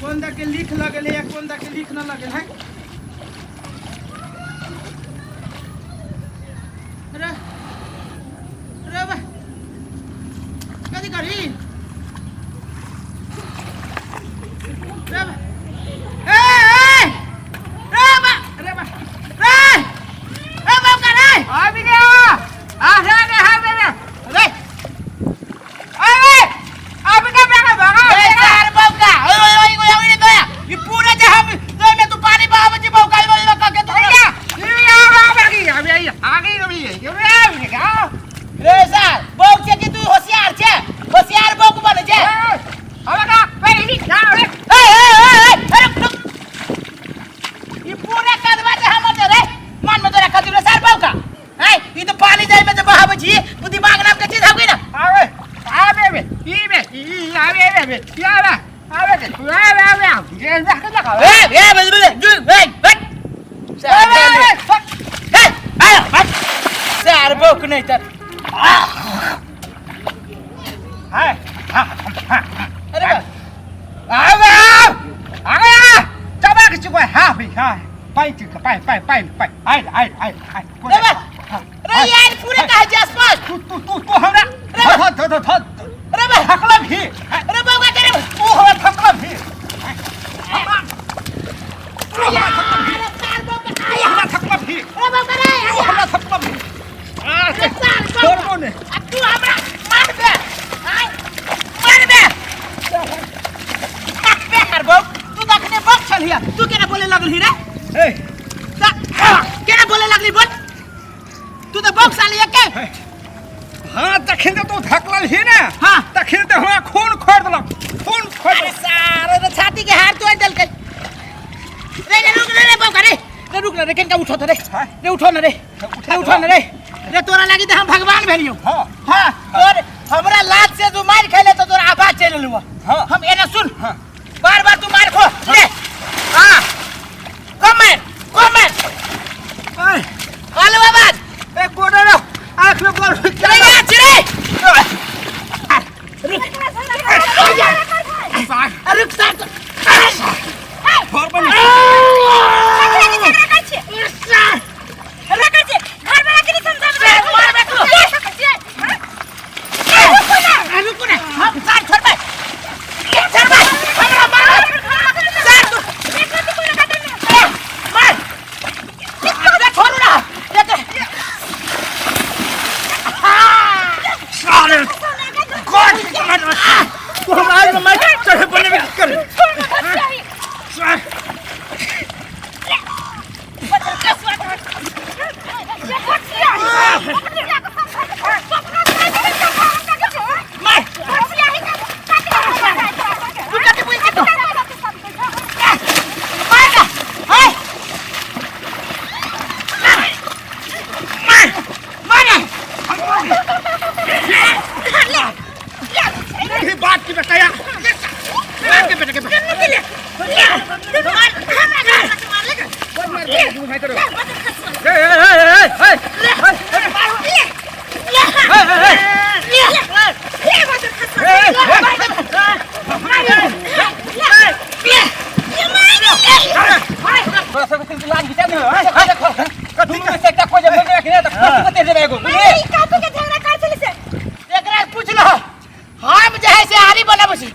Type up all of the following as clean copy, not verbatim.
कोन दा के लिख लगल है या कोन दा के लिख न लगल है। अरे अरे बा, कथी करी रे बा? ए ए रे बा, रे बा, रे ए बाप का रे आबि गया आ रे रे रे रे रे अरे आबि गया बेगा बेगा। ए चार बाप का, ओए ओए ओए ओए ओए गया ये पूरा जहां में में तू पानी बहावे छी बाप का ओए का के तू रे सार बाप छे कि तू होशियार छे? होशियार बाप बने छे। ए ए ए ए अरे रुक, ये पूरा कदवा जे हमर जे रे मन में तोरा खजूर रे सार बाप का। ए ई तो पानी जाय में जे बहावे छी, तू दिमाग नाम के चीज हबी ना। ए ए बे बे जु ए ए सार ए आयो बस सार बाप नहीं तर। अरे बा रे बा रे यार पूरे कहे छै स्पष्ट। तू तू तू तू हमरा ध ध ध ध रे बा थकला भी रे बाबा का करे तू हमरा थकला भी अरे सार बाबा तू हमरा थकला भी रे बाबा रे तू हमरा थकला भी अरे सार बाबा छोड़बो ने आ तू हमरा मार बे, आय मार बे बे हर बाप। तू तखने बक छलिया, तू केना बोले लगली रे? ए केना बोले लगली बोल? तू तो बक साली के। हां तखन तो तू थकलल ही ना। हां तखन तो हमरा खून खोर देलक, खून खोर अरे सार रे छाती के हार तोड़ देलकै रे। रे रुक रे, रे बाबा रे रे रुक रे, केनका उठो त रे रे उठो न रे रे उठो न रे रे तोरा लागी त हम भगवान भेलियो। हां हां तोर हमरा लात से तू मार खेले तो तोरा आवाज चल लुआ। हां हम एना सुन। हां बार बार तू मार खो ले। हां कम मार, कम मार। ए आलो आवाज। ए कोडे रे आंख में बोल रे या चिरे रुक रुक सार छोड़ बनी। रुक ना, हम सार छोड़बै छोड़बै हमरा मार सार तू मार रे छोड़ू ना रे तो सारे कौन तू हमरा आज मार चढ़े बने में कर सार मार तू कते बोल के तो मार ना हाय मार मार ना। ये बात की बताया बात के बेटा के ए ए ए ए एकरा पूछ लो, हम जे है से आरी बनाबै छी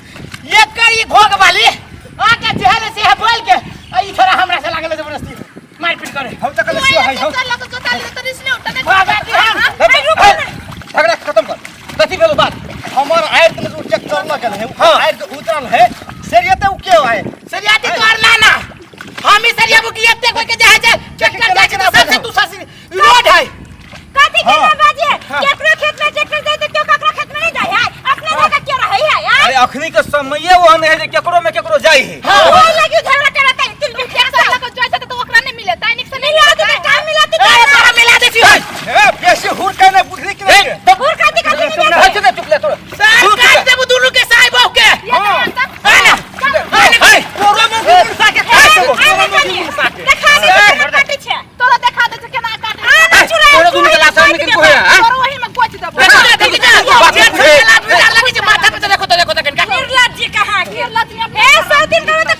एकर ई घोघ वाली आके जेहन से है बोल के आ ई छोरा हमरा से लागल जबरदस्ती मारपीट करे। हम त कल सियो है हम बाबा की हम झगड़ा खत्म कर। कथी भेलो बात? हमर आयर तने उ चेक कर लगल है। हां आयर के उतरल है सरियते उ के है सरियाती तोहर नाना हम ही सरिया बुकी एते कोई के जे है से चेक कर जाय छै त सबसे तू ससी रोड है। कथी के ना बाजे केकरो खेत में ट्रैक्टर जाय त केओ ककरो खेत में नहीं जाय है, अपने जगह के रहै है। अरे अखनी के समय ओहन है जे केकरो में केकरो जाय है। हां ओइ लगी झगड़ा करत है तुम भी ट्रैक्टर लग जाय त ओकरा नहीं मिले दैनिक से नहीं मिलत त का मिलत? ए तोरा मिला दे छी। ए बेसी हुर के नहीं बुझली कि नहीं? हुर का दिखा दे चुप ले, चुप ले थोड़ा। सार काट देबू दुनू के साहब बहू के। हां हां ना ए तोरा मुंह मुंह के काट देबो, तोरा मुंह मुंह के देखा दे केना काटे छै, तोरा देखा दे छै केना काटे छै। आ चुरा तोरा दुनू के लाशा में किनको है? तोरा ओही में कोच देबो। देखी जा, माथा पे देखो तो देखो तो कनका निर्लज्ज कहाँ के निर्लज्ज। ए सौ दिन करे त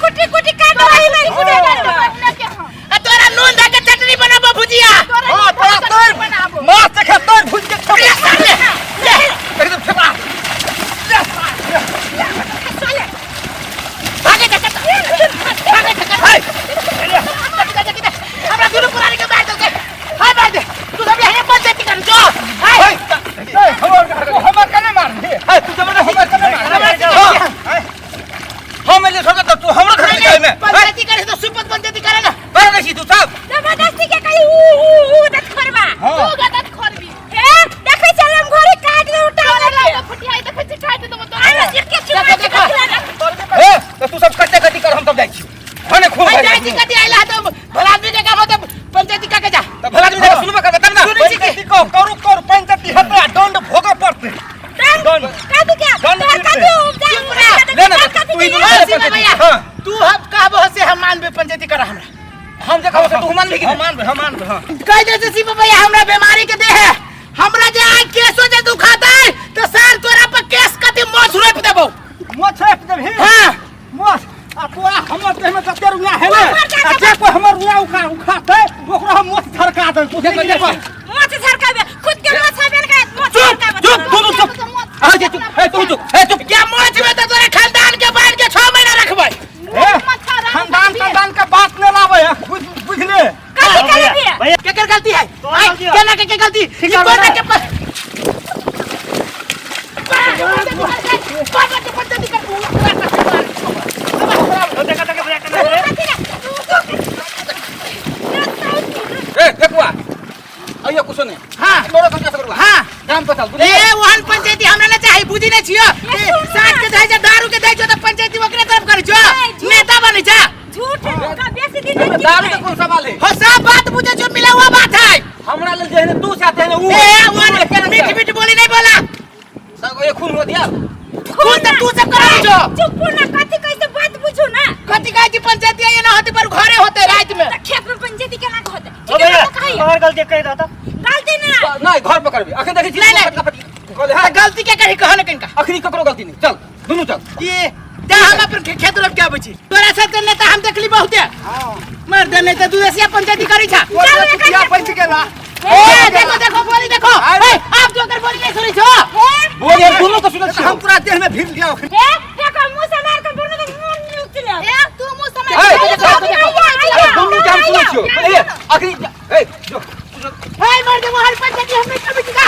ले छोड़ तू हमरो धकले जाय में। पंचायती करे तो सुपत पंचायती करे ना। कर दै छी तू सब। जबरदस्ती के कही ऊ ऊ ऊ दत खरबा। हाँ। तू गदत खरबी। हे देखै चल हम घरे काट दे उठा तोरा ले। लौका फटियाई देखै छी काटि देबो तोरा। अरे के चुप देखो, ए तो तू सब कते कति कर हम तब जाइ छी भने खून भरि पंचायती कति आइला तो भला आदमी के काम होते पंचायती का के जा। त भला आदमी के सुनबे करबे तब ना। सुनै छी के? पंचायती को करू करू पंचायती हेतै आ दंड भोगऽ पड़तै। दंड। कथी के दंड तोहर गिरतै। कथी उपजा चुप रह। ले ना, तू ही ए, बोल। सीमा भैया हाँ। तू हम कहबो से हम मानबे पंचायती करा हमरा। हम जे कहबो से तू मानबी कि हम मानबै, हम मानबै, हाँ। कह दे से सीमा भैया हमरा बीमारी के दे है, हमरा जे आज केसो जे दुखाता है तो सर तोरा पर केस कति मोछ रोप देबो। मोछ रोपि देबही? हां। मोछ। आ तोरा हमर देह में जते रुआ है ने, ऊपर जा आ जे कोई हमर रुआ उखाड़तै ओकरा हम मोछ झरका देबै। देखो, देखो। मोछ झरकाबे खुद के मोछ हबे ने मोछ चुप झरकाबे। चुप दोनों चुप। आ जे चुप, ए तू चुप, ए चुप। क्या मोछ में तो तोरा खानदान के बांध के 6 महीना रखबै। ए, खानदान खानदान के बात ने लाबै है, बुझले? कथी करबी? भैया केकर गलती है? तोहर आय, गलती है। केना के के गलती? ठीक ई है, कोना बता। के पर कोना के पंचायती कर देखा देखा भैया केना रे। ए देखुआ अइयो कुछो नहीं। हां। तोरो गलती असगरुआ। हां। गाम पर चल बुझली? ए वहन पंचायती हमरा ना चाही, बुझी नै छियो। ए, सुन ना। साथ के दइ छै दारू के दइ छो त पंचायती ओकरे तरफ करै छो, ए, झूठ। नेता बनै छ। झूठ का बेसी दिन नहीं दारू के कोन सवाल है? हो सब बात बुझे छो, मिला हुआ बात है। हमरा लेल जे है तू साथे है ऊ। ए वहन मीठ मीठ बोली नहीं बोला। सब ये खून हो दिया। खून त तू सब करा छो। चुप ना, कथी कैसे बात बुझू ना। कथी कहै छी पंचायती ये ना होते पर घरे होते रात में। त खेत में पंचायती केना के होते? ओ भैया कहियो। तोहर गलती कहि दह त। गलती ना। नहीं घर पर करबी अखन देखै छी। नहीं, नहीं। कहले हां गलती के करी कह न किनका। अखनी ककरो गलती नहीं, चल दुनू चल। ये जा हम अपन खेत रोप के आबै छी। तोरा सब के नेता हम देखली बहुते। हां। मर दे नहीं त दुदेसिया पंचायती करै छा। तोरा चुतिया पैठ गेला। ए देखो देखो बोली देखो। ए आप जो कर बोली नहीं सुनै छो। बोली हम दुनू के सुनै छी। हम पूरा देह में भीग गया। हे देखो मुंह से मार के दुनू के मुंह निकले। ए तू मुंह से मार ए, के देखो, देखो, देखो, दुनू के हम सुनै छियो। ए अखनी ए जो ए मर दे वहन पंचायती हम नहीं करबै छी का।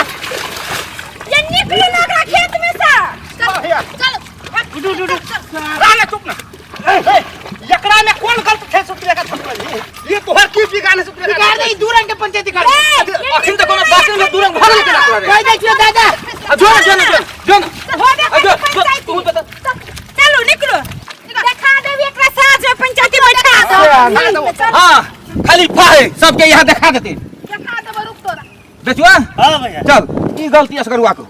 ये निकले लगा खेत में से। चल चल उठू उठू उठू। राने चुप ना। ए एकरा में कोन गलत छै सुतले का थपली? ये तोहर की बिगाड़ है सुतले का? बिगाड़ दे दू रंग के पंचायती कर। अखन त कोनो बात नहीं, दू रंग भरल केना तोरा रे? कह दै छियो दादा। आ जो जो जो जो ना। होबे आ जो, करी जो, पंचायती। तू बता। चलो निकलो, देखा देबी एकरा साँझ में पंचायती बैठा दो। हां खाली फाहे सबके यहाँ देखा देते। देखा देबो रुक तोरा। बेचुआ हां भैया। चल ई गलती असगरुआ को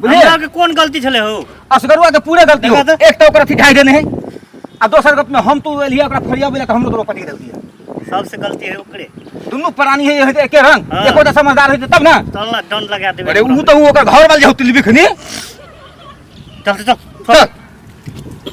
बुझलिए? हमरा के कोन गलती छले हो? असगरुआ के पूरे गलती हो। देखा त। एक त ओकरा अथी ढाई देने है आ दोसर गप में हम तू एलिया ओकरा फरिया बोला त हमरो तोरो पटी देलती है। सबसे गलती है ओकरे। दुनू प्राणी है ये एके रंग। हाँ। एको टा समझदार होइते तब ना। चल ना दंड लगा देबे। अरे ऊ त ऊ ओकर घर वाला जे होतै लिबिखनी। चल चल चल।